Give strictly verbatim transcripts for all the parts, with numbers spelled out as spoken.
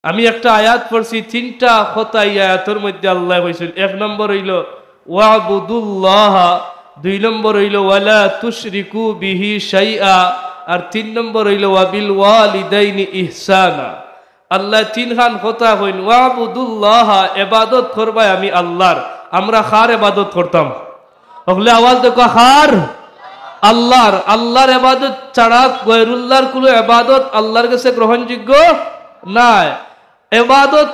আমি একটা আয়াত পড়ছি, তিনটা কথা এই আয়াতর মধ্যে আল্লায় কইছইন। এক নম্বর অইলো "ওয়াবুদুল্লাহ", দুই নম্বর অইলো "ওয়ালা তুশরিকু বিহি শাইআ", আর তিন নম্বর অইলো "ওয়াবিল ওয়ালিদাইনি ইহসানা।" আল্লায় তিনখান কথা কইন, "ওয়াবুদুল্লাহ", এবাদত করবায় আমি আল্লাহর। আমরা কার এবাদত করতাম? হকলে আওয়াজ দেউক্কা, কার? আল্লাহর। আল্লাহর এবাদত ছাড়া গয়রুল্লাহর কুনু এবাদত আল্লাহর গেছে গ্রহণযোগ্য নায়। এবাদত,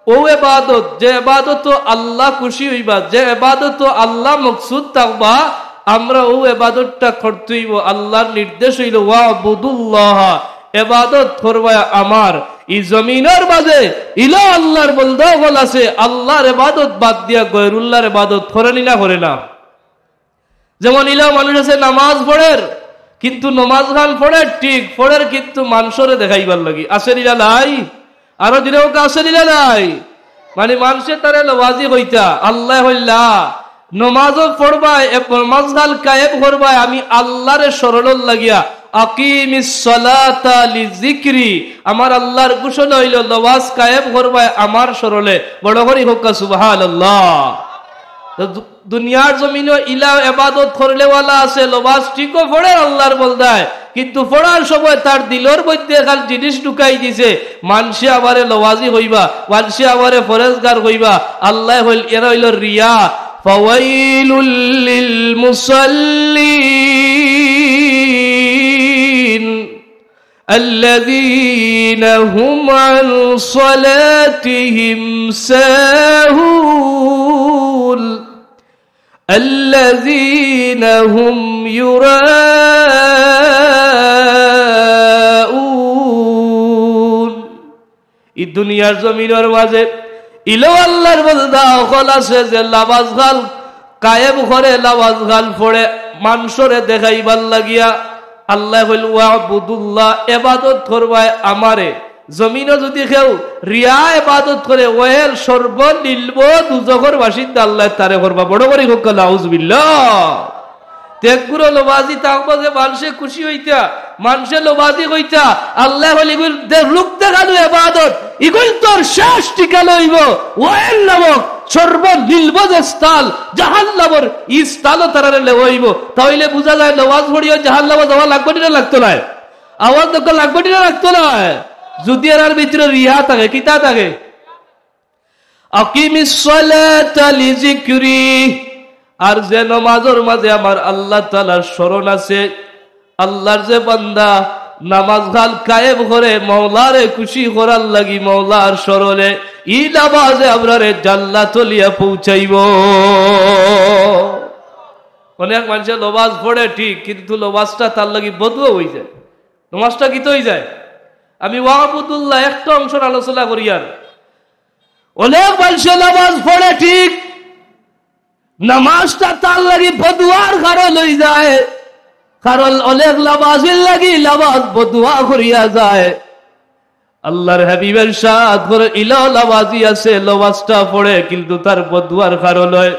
অউ এবাদত, যে এবাদতো আল্লাহ খুশি অইবা, যে এবাদতো আল্লাহ মকসুদ থাকবা, আমরা অউ এবাদতটা করতে অইবো। আল্লাহর নির্দেশ অইলো, "ওয়াবুদুল্লাহ", এবাদত করবায় আমার। ই জমিনর মাঝে ইলা আল্লাহর বন্দা অকল আছে, আল্লাহর এবাদত বাদ দিয়া গয়রুল্লাহর এবাদত করে নি না করে না? যেমন ইলা মানুষ আছে নামাজ পড়ের, কিন্তু নমাজ খান পড়ের ঠিক, পড়ের কিন্তু মানষরে দেখাইবার লাগি। আছে নি না নাই? আরো জোরে কউক্কা, আছে নি না নাই? মানে মানষে তারে লবাজি কইতা, আল্লায় কইলা, নমাজও পড়বায়, এ নমাজ খান কায়েম করবায় আমি আল্লাহরে স্মরণর লাগিয়া। "আকিমিস সালাতা লিজিকরি", আমার আল্লাহর ঘোষণা অইলো, নমাজ কায়েম করবায় আমার স্মরণে। বড় করি কউক্কা সুবহানাল্লাহ। তো দু-, দুনিয়ার জমিনো ইলা এবাদত করনেওয়ালা আছে, লবাজ ঠিকও পড়ের আল্লাহর বন্দায়, কিন্তু পড়ার সময় তার দিলর মধ্যে এখান জিনিস ঢুকাই দিছে, মানষে আমারে লবাজি কইবা, মানষে আমারে পরেজগার কইবা। আল্লায় কইল, এরা অইলো রিয়া। "ফাওয়াইলুল লিল মুসাল্লিন, আল্লাযীনা হুম আন সালাতিহিম সাহুন।" الذين هم يراءون। ই দুনিয়ার জমিনর মাঝে ইলা আল্লাহর বন্দা অকল আছে যে নমাজ খান কায়েম করে, নমাজ খান পড়ে মানষরে দেখাইবার লাগিয়া। আল্লায় কইল, "ওয়াবুদুল্লাহ", এবাদত করবায় আমারে। জমিনো যুদি কেউ রিয়া এবাদত করে, অইলে সর্বনিম্ন দুজখর বাসিন্দা আল্লায় তারে করবা। বড় করি কউক্কা, নাউজুবিল্লাহ। তে এগুরে লবাজি থাকবো যে মানষে খুশি অইতা, মানষে লবাজি কইতা, আল্লায় কইল, "ইগুইন দে-, লোক দেখানো এবাদত, ইগুইন তোর শেষ ঠিকানা অইবো, অইল নামক সর্বনিম্ন যে স্থল, জাহান্নামর ই স্থলো তারারে লেওয়া অইবো।" তা অইলে বুঝা যায়, নমাজ পড়িয়া জাহান্নামো যাওয়া লাগবো নি না লাগতো নায়? আওয়াজ দেউক্কা, লাগবো নি না লাগতো নায়? যুদি এরার ভিতরে রিয়া থাকে, কিতা থাকে? আকিমিস সালাতা লিজিকরি। আর যে নমাজর মাঝে আমার আল্লাহ তাআলার স্মরণ আছে, আল্লাহর যে বান্দা নমাজ খান কায়েম করে মাওলারে খুশি করার লাগি, মাওলার স্মরণে, ই নমাজে আমরারে জান্নাতো লিয়া পৌঁছাইবো। অনেক মানষে নমাজ পড়ে ঠিক, কিন্তু নমাজটা তার লাগি বদুয়া অইযায়। নমাজটা কিতা অইযায়? আমি ওয়াবুদুল্লাহ একটা অংশর আলোচনা করিয়ার। অনেক মানষে নমাজ পড়ে ঠিক, নমাজটা তার লাগি বদুয়ার কারণ অইযায়। কারণ অনেক নমাজির লাগি নমাজ বদুয়া করিয়া যায়। আল্লাহর হাবিব ইরশাদ করে, ইলা নমাজি আছে, নমাজটা পড়ে, কিন্তু তার বদুয়ার কারণ অয়।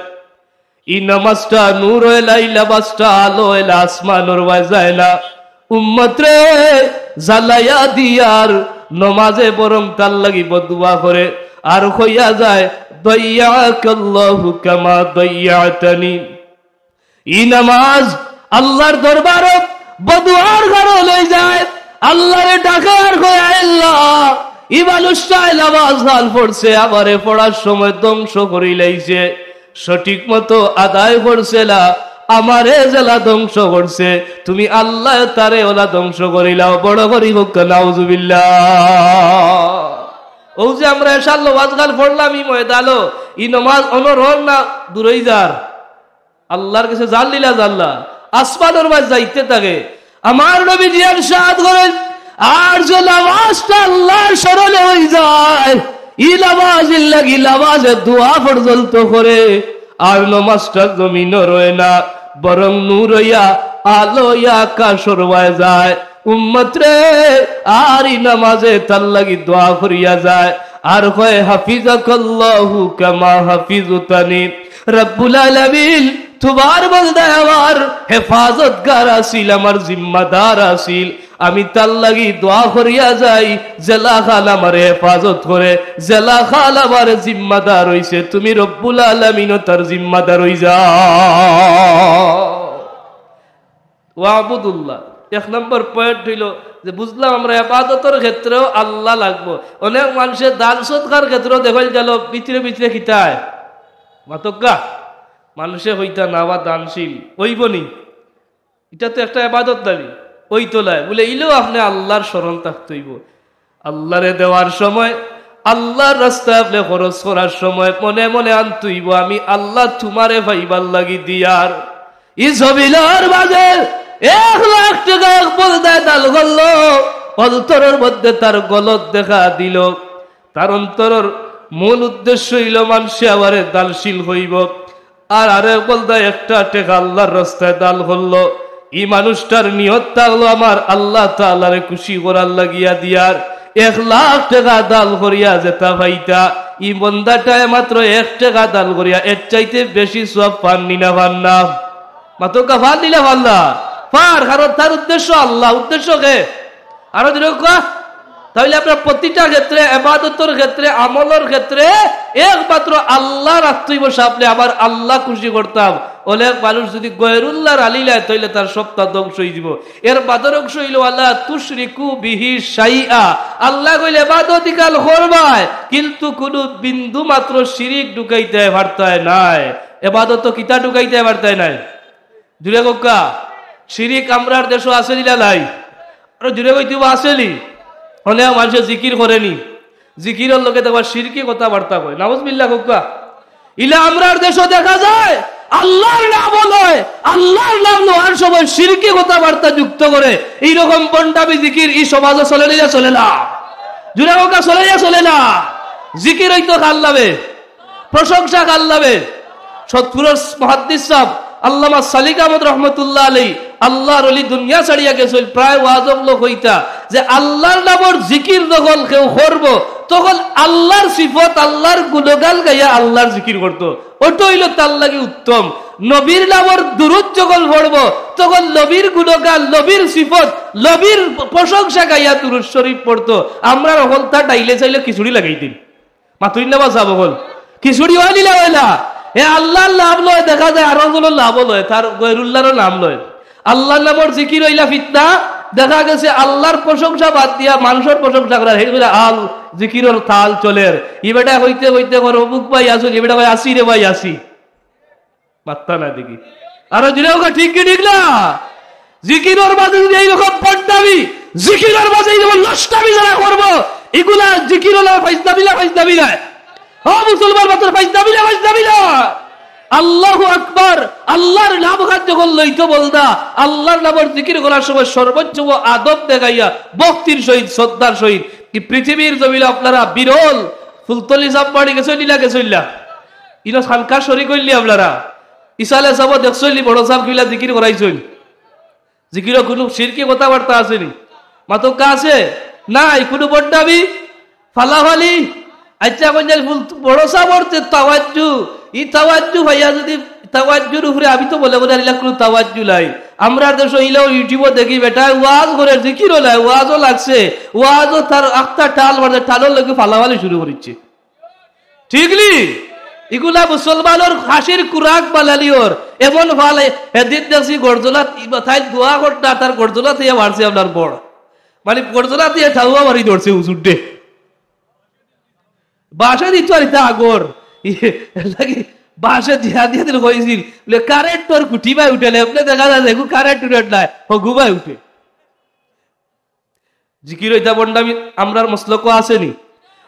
ই নমাজটা নূর অইলা, ই নমাজটা আলো অইলা, আসমানর বায় যায় না। উম্মতরে জ্বালাইয়া দিয়ার নমাজে বরং তার লাগি বদুয়া করে, আর কইয়া যায়, "দাইয়াকাল্লাহু কামা দাইয়াতানি।" ই নমাজ আল্লাহর দরবারো বদুয়ার কারণ অইযায়। আল্লাহরে ডাকে আর কয়, "আল্লাহ, ই মানুষটায় নমাজ খান পড়ছে, আমারে পড়ার সময় ধ্বংস করিলাইছে, সঠিক মতো আদায় করছে না, আমারে যেলা ধ্বংস করছে, তুমি আল্লাহ তারে অলা ধ্বংস করিলাও।" বড় করি কউক্কা, নাউজুবিল্লাহ। অউ যে আমরা এশার নমাজ খান পড়লাম ই ময়দানো, ই নমাজ অনো রয় না দূরই যার। আল্লাহর গেছে যার লীলা জাল্লা, আসমানর বায় যাইতে থাকে। আমার নবীজি ইরশাদ করেন, আর যে নমাজটা আল্লাহর স্মরণে অইযায়, ই নমাজির লাগি নমাজে দোয়া পর্যন্ত করে, আর নমাজটা জমিনো রয় না, বরং নূর অইয়া, আলো অইয়া আকাশর বায় যায়। উম্মতরে, আর ই নমাজে তার লাগি দোয়া করিয়া যায়, আর কয়, "হাফিজাকাল্লাহু কামা হাফিজতানি।" রব্বুল আলামিন, তুমার বন্দা আমার হেফাজতগার আছিল, আমার জিম্মাদার আছিল, আমি তার লাগি দোয়া করিয়া যাই, যেলাখান আমারে হেফাজত করে, যেলাখান আমার জিম্মাদার অইছে, তুমি রব্বুল আলামিনও তার জিম্মাদার অই যাও। ওয়াবুদুল্লাহ। এক নম্বর পয়েন্ট অইলো যে বুঝলাম আমরা ইবাদতর ক্ষেত্রেও আল্লাহ লাগবো। অনেক মানষে দান সদকার ক্ষেত্রেও দেখইন গেল ভিতরে ভিতরে কিতায় মাতক্কা, মানষে কইতা না বা দানশীল অইবো নি, ইটা তো একটা ইবাদত দাবি, অইতো নায়। বুলে ইলেও আপনে আল্লাহর স্মরণ থাকতো অইবো। আল্লাহরে দেওয়ার সময়, আল্লাহর রাস্তায় আপনে খরচ করার সময় মনে মনে আনতো অইবো, আমি আল্লাহ তুমারে পাইবার লাগি দিয়ার। ই জমিনর মাঝে এক লাখ টেকা এক বন্দায় দান করলো, অন্তরর মধ্যে তার গলত দেখা দিলো, তার অন্তরর মূল উদ্দেশ্য অইলো মানষে আমারে দানশীল কইবো। আর আরেক বন্দায় একটা টেকা আল্লাহর রাস্তায় দান করলো, ই মানুষটার নিয়ত থাকলো আমার আল্লাহ তাআলারে খুশি করার লাগিয়া দিয়ার। এক লাখ টেকা দান করিয়া যেতা পাইতা, ই বন্দাটায় মাত্র এক টেকা দান করিয়া এর চাইতে বেশি সওয়াব পার নি না পার না? মাতক্কা, পার নি না পার না? পার, কারণ তার উদ্দেশ্য আল্লাহ। উদ্দেশ্য কে? আরো জোরে কউক্কা। তাইলে আমরা প্রতিটা ক্ষেত্রে, ইবাদতর ক্ষেত্রে, আমলর ক্ষেত্রে একমাত্র আল্লাহ রাখতে অইবো সামনে, আমার আল্লাহ খুশি করতাম। অনেক মানুষ যদি গয়রুল্লাহর আলী লয়, তাইলে তার সবটা ধ্বংস অই যিবো। এর বাদর অংশ অইলো, "ওয়ালা তুশরিকু বিহি শাইআ।" আল্লায় কইলে, "ইবাদত ইখান করবায়, কিন্তু কুনু বিন্দু মাত্র শিরিক ঢুকাইতায় পারতায় নায়।" ইবাদতো কিতা ঢুকাইতায় পারতায় নায়? জোরে কউক্কা। শিরিক আমরার দেশো আছে নি না নাই? আরো জোরে কইতে অইবো, আছে নি? অনেক মানষে জিকির করে নি, জিকিরর লগে দেখবা শিরকি কথাবার্তা কয়। নাউজুবিল্লাহ কউক্কা। ইলা আমরার দেশো দেখা যায়, আল্লাহর নামও লয়, আল্লাহর নাম লওয়ার সময় শিরকি কথাবার্তা যুক্ত করে। এইরকম ভণ্ডামি জিকির ই সমাজো চলে নি না চলে না? জোরে কউক্কা, চলে নি না চলে না? জিকির অইতো কার নামে? প্রশংসা কার নামে? সৎপুরুষ মুহাদ্দিস সাহেব আল্লামা সালিক আহমদ রহমতুল্লাহ আলাইহি, আল্লাহর ওলি দুনিয়া ছাড়িয়া গেছইন, প্রায় ওয়াজ অকলো কইতা যে আল্লাহর নামর জিকির যখন কেউ করবো, তখন আল্লাহর সিফত, আল্লাহর গুণগান গাইয়া আল্লাহর জিকির করতো, ওটা অইলো তার লাগি উত্তম। নবীর নামর দুরূদ যখন পড়বো, তখন নবীর গুণগান, নবীর সিফত, নবীর প্রশংসা গাইয়া দুরূদ শরীফ পড়তো। আমরার হকলতা ডাইলে চাইলে খিচুড়ি লাগাই দিন। মাতুইন না বা সাব অকল। খিচুড়ি অয় নি না অয় না? হে আল্লাহর নাম লয়, দেখা যায় আরো জনর নামও লয়, তার গয়রুল্লাহরও নাম লয়। আল্লাহর নামর জিকির অইলা ফিতনা, দেখা গেছে আল্লাহর প্রশংসা বাদ দিয়া মানষর প্রশংসা করার, হেই কইরা আল জিকিরর তাল চলের। ই বেটা কইতে কইতে কর, "অমুক ভাই আছো?" ই বেটা কয়, "আছি রে ভাই, আছি।" মাত্তা না দেখি। আরো জোরে কউক্কা, ঠিক কি ঠিক না? জিকিরর মাঝে যদি এইরকম ভণ্ডামি, জিকিরর মাঝে এইরকম নষ্টামি যারা করবো, ইগুলা জিকির অইলো ফাইজলামি না, ফাইজলামি নায়? ও মুসলমান, মাত্র ফাইজলামি না, ফাইজলামি নায়? আল্লাহু আকবার। আল্লাহর নাম খান যখন লইতো বলদা, আল্লাহর নামর জিকির করার সময় সর্বোচ্চ আদব দেখাইয়া, ভক্তির সহিত, শ্রদ্ধার সহিত। ই পৃথিবীর জমিনে আপনারা বিরল ফুলতলি সাব বাড়ি গেছইন নি না গেছইন না? ইনো খানকা শরিক অইন নি আপনারা? ইসালে সাব দেখছইন নি, বড় সাব কিলা জিকির করাইছইন? জিকিরো কুনু শিরকি কথাবার্তা আছে নি? মাতক্কা, আছে? নাই। কুনু ভণ্ডামি, ফালাফালি। আচ্ছা, কইন যে ফুল-, বড় সাবর যে তাওয়াজ্জু, ই তাওয়াজ্জু ভাইয়া যদি তাওয়াজ্জুর উপরে, আমি তো মনে মনে আনিলাম কুনু তাওয়াজ্জু নাই। আমরার দেশো ইলাও YouTube-ও দেখি বেটায় ওয়াজ করে, জিকিরও নাই, ওয়াজও লাগছে, ওয়াজও তার আখতা টাল মারছে, টালর লগে ফালাফালি শুরু করিচ্ছে। ঠিক নি? ইগুলা মুসলমানর হাসির কুরাক বানালিওর। এমন ফালে, এদিন দেখছি গর্জনাত, ইবা তাই দোয়া করতা, তার গর্জনাত ইয়া মারছে আপনার বড়। মানে গর্জনাত ইয়া ঠাউয়া মারি ধরছে হুজুরডে। বাঁশে দিত আর ইতা আগর। ইয়ে, লাগি বাঁশে দিয়া দিয়া দিল কইছিল। বলে, "কারেন্ট তোর কুটি বায় উঠে না।" এমনে দেখা যায় যে, "এগু কারেন্ট উঠে নাই, হগু বায় উঠে।" জিকির অইতা ভণ্ডামি আমরার মসলকো আছে নি?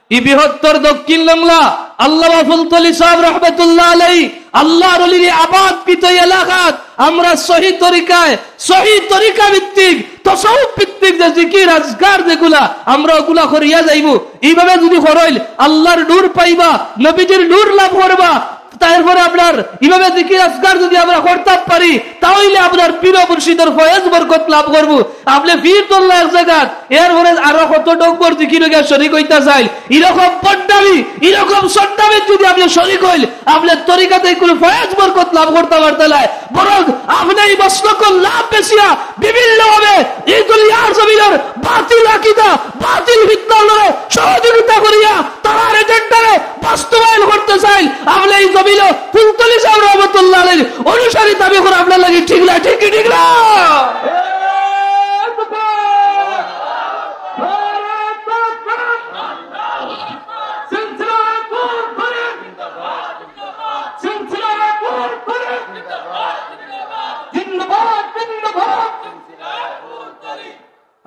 ই বৃহত্তর দক্ষিণ লংলা আল্লামা ফুলতলি সাব রহমতুল্লাহ আলাইহি আল্লাহর ওলির আবাদকৃত এলাকাত আমরা সহি তরিকায়, সহি তরিকা ভিত্তিক, তসাউফ ভিত্তিক যে জিকির আজকার যেগুলা আমরা ওগুলা করিয়া যাইবো। এইভাবে যদি করইল আল্লাহর নূর পাইবা, নবীজির নূর লাভ করবা, তারপরে আপনার ইভাবে জিকির আজকার যদি আমরা করতাম পারি, তাইলে আপনার পীর মুর্শিদর ফয়েজ বরকত লাভ করবো। আপনে পীর ধরলা এক জাগাত, এরপরে আরো কত ডঙ্গর জিকির গিয়া শরিক অইতা চাইল, ইরকম বদনামি, ইরকম সন্নামি যদি আপনে শরিক অইল, আপনে তরিকাতে কুনু ফয়েজ বরকত লাভ করতা পারতা নায়। বরং আপনে ই মসলকর লাভ বেচিয়া বিভিন্নভাবে ই দুনিয়ার জমিনর বাতিল আকিদা, বাতিল ফিতনার লগে সহযোগিতা করিয়া তারার এজেন্ডারে বাস্তবায়ন করতে চাইল, আপনে ই জমিনো ফুলতলি সাব রহমতুল্লাহ আলাইহির অনুসারী দাবি করা আপনার লাগি ঠিক না, ঠিক কি ঠিক না?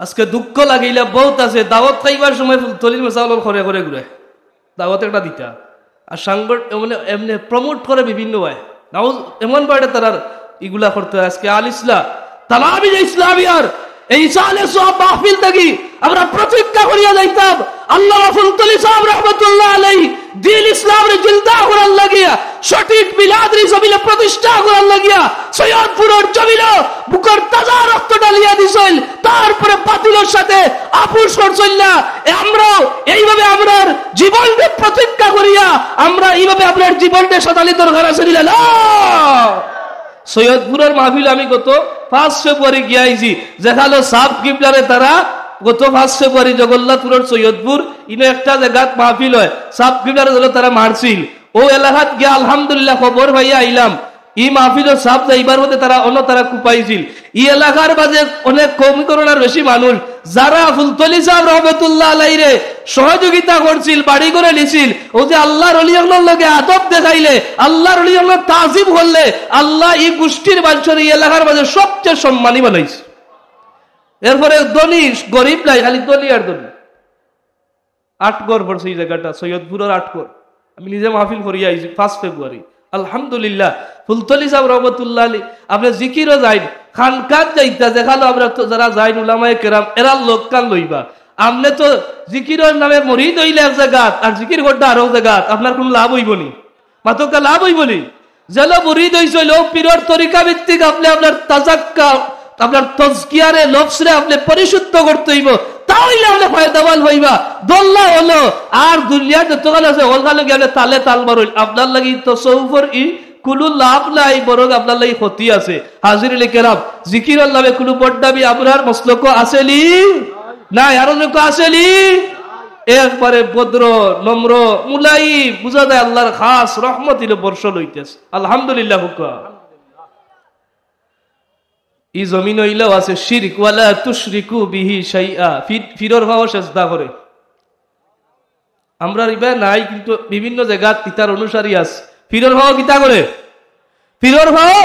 আজকে দুঃখ লাগিলে বউত আছে, দাওয়াত খাইবার সময় ফুলতলির মেসালর ঘরে ঘরে ঘুরে দাওয়াত একটা দিতা, আর সাংগঠ-, এমনে, এমনে প্রমোট করে বিভিন্ন ভাবে। নাউজ-, এমন বাড়ে তারার ইগুলা করতে হয়। আজকে আল ইসলাম, তালামি ইসলামিয়ার এই ইসালে সওয়াব মাহফিল থাকি আমরা প্রতিজ্ঞা করিয়া যাইতাম, আল্লামা ফুলতলি সাব রহমতুল্লাহ আলাইহি দ্বীন ইসলামরে জিন্দা করার লাগিয়া, সঠিক মিলাদ ই জমিনে প্রতিষ্ঠা করার লাগিয়া, সৈয়দপুরর জমিনো বুকর তাজা রক্ত ঢালিয়া দিছইল, তারপরে বাতিলর সাথে আপোষ করছইল না। এ আমরাও এইভাবে আমরার জীবনরে প্রতিজ্ঞা করিয়া আমরা এইভাবে আমরার জীবনরে সাজানি দরকার আছে নি না? সৈয়দপুরর মাহফিল আমি গত পাঁচ ফেব্রুয়ারি গিয়া আইছি, যেখানো সাব কিবলারে তারা গত পাঁচ ফেব্রুয়ারি জগন্নাথপুরর সৈয়দপুর ইনো একটা জাগাত মাহফিল হয়, সাব কিবলারে যেন তারা মারছিল। ও এলাকাত গিয়া আলহামদুলিল্লাহ খবর পাইয়া আইলাম, ই মাহফিলর সাব যাইবার মধ্যে তারা অন্য তারা কুপাইছিল। ই এলাকার মাঝে অনেক কম করোনার বেশি মানুষ, যারা ফুলতলি সাব রহমতুল্লাহ আলাইরে সহযোগিতা করছিল, বাড়ি করে নিছিল, ও যে আল্লাহর অলি অকলর লগে আদব দেখাইলে, আল্লাহর অলি অকলর তাজিম করলে, আল্লাহ ই গোষ্ঠীর মানুষরে ই এলাকার মাঝে সবচেয়ে সম্মানী বানাইছে। এরপরে ধনী গরিব নাই, খালি ধনী আর ধনী। আট ঘর পড়ছে এই জাগাটা, সৈয়দপুরর আট ঘর। আমি নিজে মাহফিল করিয়া আইছি পাঁচ ফেব্রুয়ারি। আলহামদুলিল্লাহ, ফুলতলি সাব রহমতুল্লাহ আলাইহি, আপনে জিকিরও যাইন, খানকাত যাইতা, যেখানো আমরা তো যারা যাইন উলামায়ে কেরাম, এরার লগ খান লইবা। আপনে তো জিকিরর নামে মরিদ অইলে এক জাগাত, আর জিকির করতা আরো জাগাত, আপনার কুনু লাভ অইবো নি? মাতউক্কা লাভ অইবো নি? যেলা মুরিদ অইছইন, অউ পীরর তরিকা ভিত্তিক আপনে আপনার তাজাক্কা, আপনার তজকিয়ারে, নফসরে আপনে পরিশুদ্ধ করতে অইবো, তাইলে আপনে ফায়দাবান অইবা। দল্লা অইলো, আর দুনিয়ার যতখান আছে, অখানো গিয়া আপনে তালে তাল মারইন, আপনার লাগি তসৌফর ই কুনু লাভ নাই, বরং আপনার লাগি ক্ষতি আছে। হাজিরিনে কেরাম, জিকিরর নামে কুনু বদনামি আমরার মসলকো আছে নি? নাই, আরো লোক আছে নি? একবারে ভদ্র, নম্র, মুলাইম, বুঝা যায় আল্লাহর খাস রহমত ইনো বর্ষণ অইতেছে। আলহামদুলিল্লাহ, হুকা। ই জমিন অইলেও আছে শিরক, ওয়ালা তুশরিকু বিহি শাইআ। ফি-, ফিরর ফাও সেজদা করে। আমরার ইবা নাই, কিন্তু বিভিন্ন জাগাত ইতার অনুসারী আছে। ফিরর ফাও কিতা করে? ফিরর ফাও,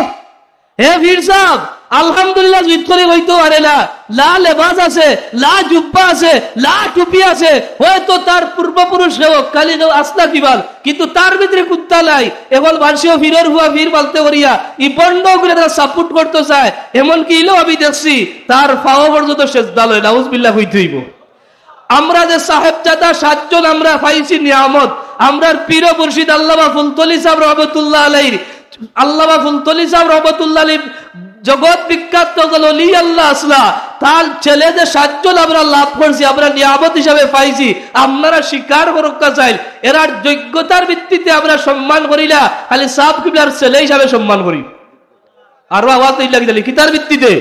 হে ফির সাব, আলহামদুলিল্লাহ জুইত করি কইতো পারে না। লা লেবাস আছে, লা জুব্বা আছে, লা টুপি আছে। হয়তো তার পূর্বপুরুষ কেউ, খালি কেউ আসলা কিবাল, কিন্তু তার ভিতরে কুন্তা নাই। এখন মানষেও ফিরর ফুয়া ফির বালতে করিয়া ই বন্ড করে তারা সাপোর্ট করতে চায়। এমনকি ইলেও আমি দেখছি, তার ফাও পর্যন্ত সেজদা লয়। নাউজুবিল্লাহ কইতে অইবো। আমরা যে সাহেবজাদা সাতজন আমরা পাইছি নিয়ামত, আমরার পীর মুর্শিদ আল্লামা ফুলতলি সাব রহমতুল্লাহ আলাইহির, আল্লামা ফুলতলি সাব রহমতুল্লাহ আলাইহির জগৎ বিখ্যাত একজন অলি আল্লাহ আসলা, তার ছেলে যে সাতজন আমরা লাভ করছি, আমরা নিয়ামত হিসাবে পাইছি, আপনারা স্বীকার করউক্কা চাইন, এরার যোগ্যতার ভিত্তিতে আমরা সম্মান করি না, খালি সাব কিবলার ছেলে হিসাবে সম্মান করি। আরো আওয়াজ দিলা কিতা, কিতার ভিত্তিতে?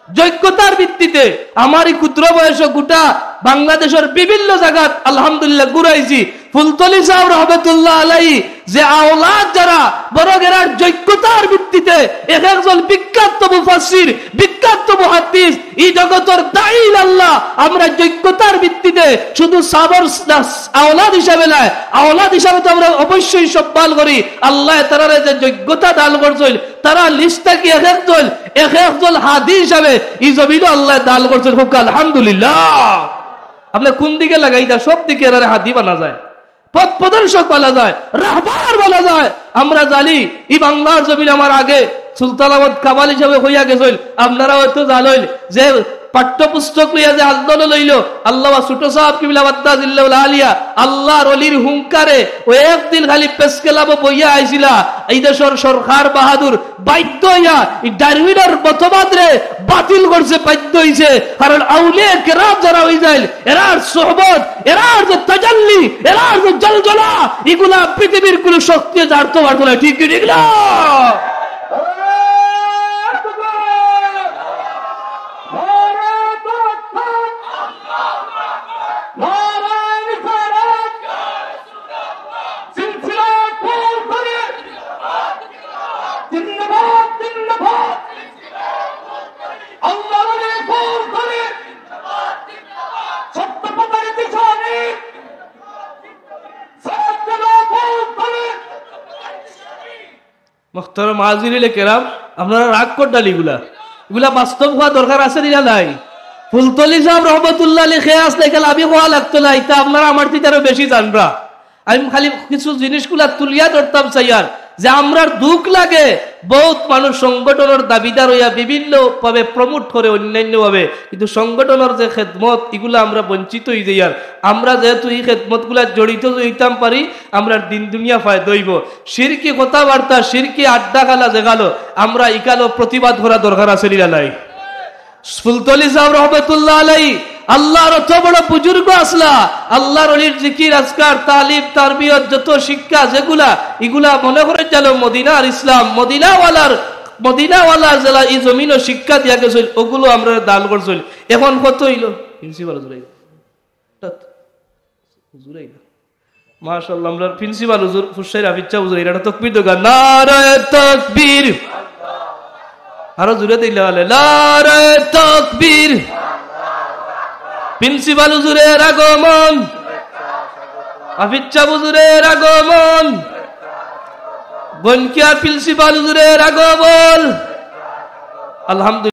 যোগ্যতার ভিত্তিতে। আমার ই ক্ষুদ্র বয়সো গোটা বাংলাদেশর বিভিন্ন জাগাত আলহামদুলিল্লাহ ঘুরাইছি। ফুলতলি সাব রহমতুল্লাহ আলাইহি যে আওলাদ যারা, বরং এরার যোগ্যতার ভিত্তিতে এক একজন বিখ্যাত মুফাসসির, বিখ্যাত মুহাদ্দিস, ই জগতর দায়ী আল্লাহ। আমরা যোগ্যতার ভিত্তিতে শুধু সাবর আওলাদ হিসাবে নায়, আওলাদ হিসাবে তো আমরা অবশ্যই সম্মান করি। আল্লায় তারারে যে যোগ্যতা দান করছইন, তারার লিস্ট থাকি এক একজন, এক একজন হাদি হিসাবে ই জমিনো আল্লায় দান করছইন। কউক্কা আলহামদুলিল্লাহ। আপনে কুন দিকে লাগাইতা, সব দিকে এরারে হাদি বানা যায়, পথ প্রদর্শক বানা যায়, রাহবার বানা যায়। আমরা জানি, ই বাংলার জমিন আমার আগে সুলতান আহমদ কামাল হিসাবে হইয়া গেছইন, আপনারা হয়তো জানইন যে পাঠ্যপুস্তক লইয়া যে আন্দোলন অইলো, আল্লামা ছোট সাহেব কিবলা মাদ্দা জিল্লাহুল আলিয়া, আল্লার অলির হুঙ্কারে, ও একদিন খালি প্রেস ক্লাবো বইয়া আইছিলা, এই দেশর সরকার বাহাদুর বাধ্য অইয়া এই ডারউইনর মতবাদরে বাতিল করছে, বাধ্য অইছে। কারণ আউলিয়া কেরাম যারা অইযাইল, এরার সোহবত, এরার যে তাজাল্লি, এরার যে জলজলা, ইগুলা পৃথিবীর কুনু শক্তিয়ে ঝাড়তো পারতো না। ঠিক কি ঠিক না? মোহতরম হাজিরিনে কেরাম, আপনারা রাগ কররা নি ইগুলা, ইগুলা বাস্তব অওয়া দরকার আছে নি না নাই? ফুলতলি সাহেব রহমতুল্লাহ আলাইহি কে আছলা, ইখান আমি কওয়া লাগতো না, ইতা আপনারা আমার থাকি আরো বেশি জানরা। আমি খালি কিছু জিনিসগুলা তুলিয়া ধরতাম চাইয়ার, যে আমরার দুখ লাগে, বউত মানুষ সংগঠনর দাবিদার অইয়া বিভিন্নভাবে প্রমোট করে অন্যান্যভাবে, কিন্তু সংগঠনর যে খেদমত, ইগুলা আমরা বঞ্চিত অইযাইয়ার। আমরা যেহেতু ই খেদমতগুলাত জড়িত অইতাম পারি, আমরার দিন দুনিয়া ফায়দা অইবো। শিরকি কথাবার্তা, শিরকি আড্ডা খালা যেখানো, আমরা ইখানো প্রতিবাদ করা দরকার আছে নি না নাই? ফুলতলি সাহেব রহমতুল্লাহ আলাইহি আল্লার অত বড় বুজুর্গ আছলা, আল্লার অলির জিকির, আজকার, তালিম, তারবিয়ত, যত শিক্ষা যেগুলা, ইগুলা মনে করেন যেন মদিনার ইসলাম, মদিনাওয়ালার, মদিনাওয়ালার যেলা ই জমিনো শিক্ষা দিয়া গেছইন, ওগুলা আমরারে দান করছইন। এখন কত অইলো? প্রিন্সিপাল হুজুর আইলা। হুজুর আইলা। মাশাআল্লাহ, আমরার প্রিন্সিপাল হুজুর, ফুরসাইর হাফিজ সাহেব হুজুর, এরা তকবীর দেউক্কা, নারায়ে তকবীর। আরো জোরে দিলে হলে, নারায়ে তকবীর। প্রিন্সিপাল হুজুরের আগমন, হাফিজ সাহেব হুজুরের আগমন, বনকিয়ার প্রিন্সিপাল হুজুরের আগমন। আলহামদুলিল্লাহ।